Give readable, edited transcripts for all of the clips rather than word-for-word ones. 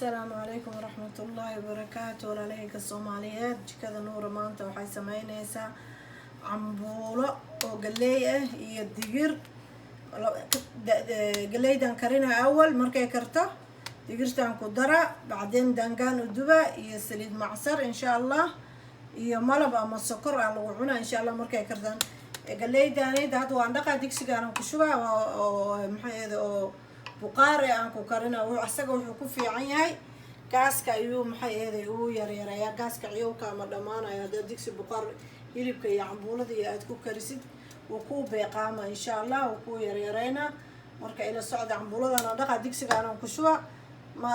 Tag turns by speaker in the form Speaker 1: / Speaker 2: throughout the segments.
Speaker 1: Asalaamu calaykum waraxmatullaahi wabarakaatu. Walaalahayga Soomaaliyeed, jikada Nuura maanta waxay sameyneysaa cambuulo oo galeey ah iyo digir. Galeydan karina awal, markay karto digirtaan ku dara, bacdeen daangaan u duba iyo saliid macsar, insha Allah, iyo malab ama sokor aa lagu cunaa, insha Allah. Markay kartaan galeydanayda, hadda waan dhaqaa, digsigaanan ku shubaa oo maxay ahde oo buqaar ee aan ku karina. Asaga wuxuu ku fiican yahay gaaska ayuu, maxay ahday, uu yaryareeyaa gaaska, ciyowka ama dhammaanayo. Haddaad digsi buqaar hilibka iyo cambuulada iyo aad ku karisid, wuu kuu beeqaama, insha Allah, wuu kuu yaryareynaa. Marka ila socda, cambuuladana dhaqaa, digsigaanan ku shuba. Ma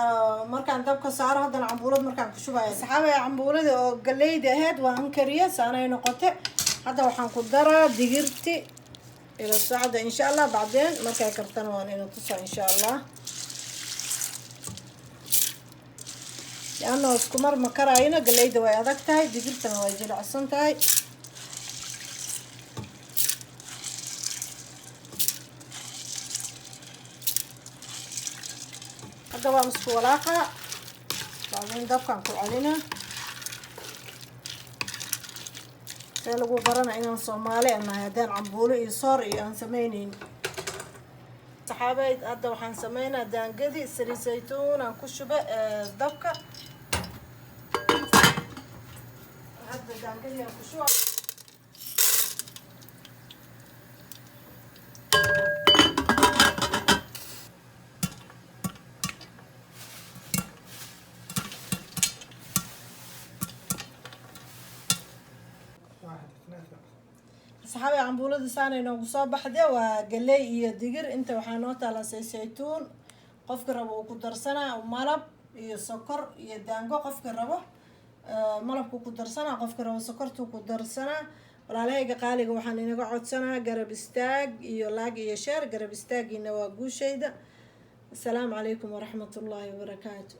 Speaker 1: markaan dabka saaro, haddana cambuulad markaan ku shubaya. Saxaabaya, cambuulada oo galeyda ahayd waan kariye, saanay noqote. Hadda waxaan ku daraa digirti. Ila socda, insha Allah. Bacdeen markay kartana waan ina tusaa, insha Allah, lianna isku mar ma karayno. Galeyda way adag tahay, digirtana way jilicsan tahay. Hadda waan isku walaaqaa, bacdeen dabkaan ku celinaa. See lagu barana inaan Soomaali nahay haddaan cambuulo iyo soor iyo aan sameyneyn? Saxaabeyd, hadda waxaan sameynaa daangadii. Saliid saytuun aan ku shube dabka. Hadda daangadii aan ku shuba.
Speaker 2: واحد، اثنين، ثلاثة.
Speaker 1: Saxaabi, cambuulada saanay noogu soo baxde. Waa galey iyo digir. Inta waxaa noo taalaa saytuun, qofka rabo uu ku darsanaa malab iyo sokor iyo daango. Qofka rabo malabku ku darsanaa, qofka rabo sokortuu ku darsanaa. Walaalahayga qaaliga, waxaan inaga codsanaa garab istaag iyo like iyo share. Garab istaagiina waa guushayda. Asalaamu calaykum waraxmatullaahi wabarakaatu.